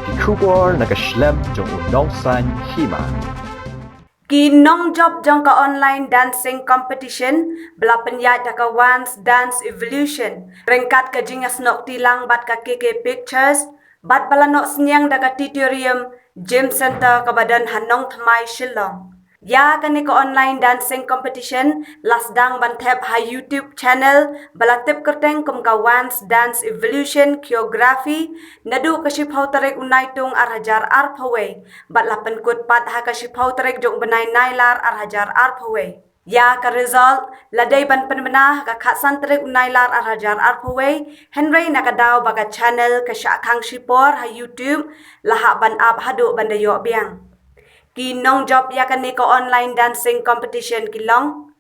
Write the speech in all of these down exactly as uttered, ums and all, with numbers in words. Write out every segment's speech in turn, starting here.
Ki khubor na ka shlem jong u nongsan hima. Ki nongjop jong ka online dancing competition ba la pynïaid da ka Once Dance Evolution ryngkat ka jingïasnoh kti lang bad ka K K Pictures bad ba la noh synñiang da ka Titorium Gym Center kaba don ha Nongthymmai, Shillong. Ïa kane ka online dancing competition la sdang ban thep ha YouTube channel ba la tip kyrteng kum ka Once Dance Evolution Choreography naduh ka shiphew tarik u Naitung ar hajar arphew wei bad la pynkut pat ha ka shiphew tarik jong u bnai Nailar ar hajar arphew wei. Ïa ka result la dei ban pynbna ha ka khatsan tarik u Nailar ar hajar arphew wei, hynrei na ka daw ba ka channel ka shah khang shipor ha YouTube la hap ban ap haduh ban da ïoh biang. Ki nongjop ïa kane ka online dancing competition ki long: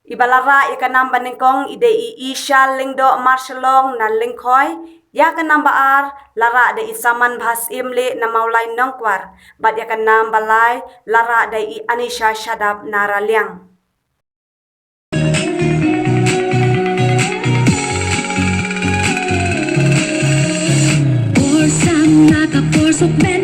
i ba la rah ïa ka nam banyngkong i dei i Isha Lyngdoh Marshalong na Lyngkhoi, ïa ka nam ba ar la rah da i Saman Bhasimleh na Mawlai Nongkwar, bad ïa ka nam ba lai la rah da i Anisha Shadap na Raliang. Por sam na ka por suk ben